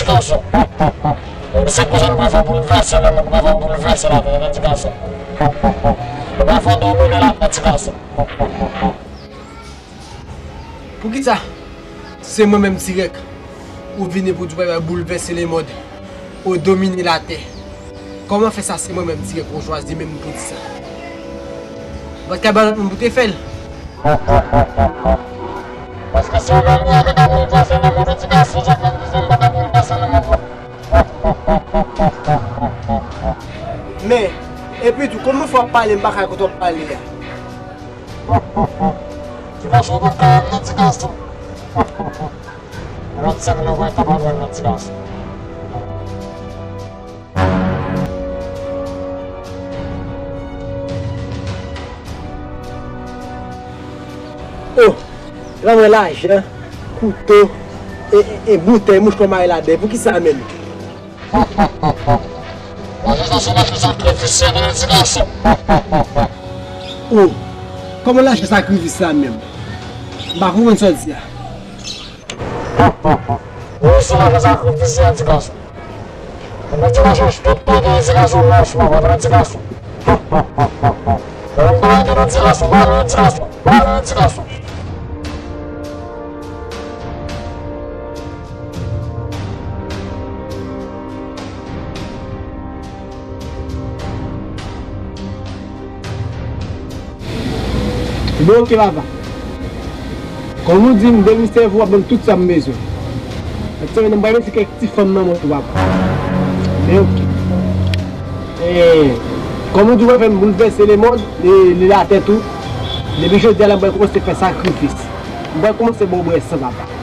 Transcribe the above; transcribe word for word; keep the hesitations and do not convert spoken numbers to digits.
gason. Misye konnen nou pral fè boulvèse lemonn, nou pral fè boulvèse latè, tande ti gason. Nou pral fè domine latè, ti gason. Poukisa se mwen menm dirèk ou vini pou di w pral boulvèse lemonn, ou domine latè? Kòman fè sa se mwen menm dirèk ou chwazi menm pou di sa? Ou pa t ka ba lòt moun pou te fè l? Paske si w vle nou avèk amoun pase nan moun ti gason, sa fè nou fè m pa amoun pase nan moun. Men, epi tou, kòman fè w ap pale, m pa ka kote w ap pale a? Ti gason, ou pa ka nan ti gason. Vennsenk nou voye tab anmwey nan ti gason. Oh, la mwen lajan, kouto, e, e, e boutèy, mouch kòmay ladan. Poukisa menm? Lajan sa se lajan sakrifis, se nan ti gason. Oh, kòman lajan sakrifis la menm? M pa konprann sa w di a. Wi, se lajan sakrifis, se ti gason. Mwen di mwen chèche tout bagay, ti gason, mwen chèche mwen ti gason. Mwen pa ede ti gason, mwen ti gason, mwen ti gason. Bon, oke, papa. Kòm ou di m, depi m sèvi w, w ap ban m tout sa m bezwen. Ak semèn nan, m pral mete kèk ti fanm nan men w tou, papa. Men oke. E, kòm ou di w, w ap fè m boulvèse lemonn, e, latè tou. Depi jodi a la, m pral kòmanse fè sakrifis. M pral kòmanse ba w bwè san, papa.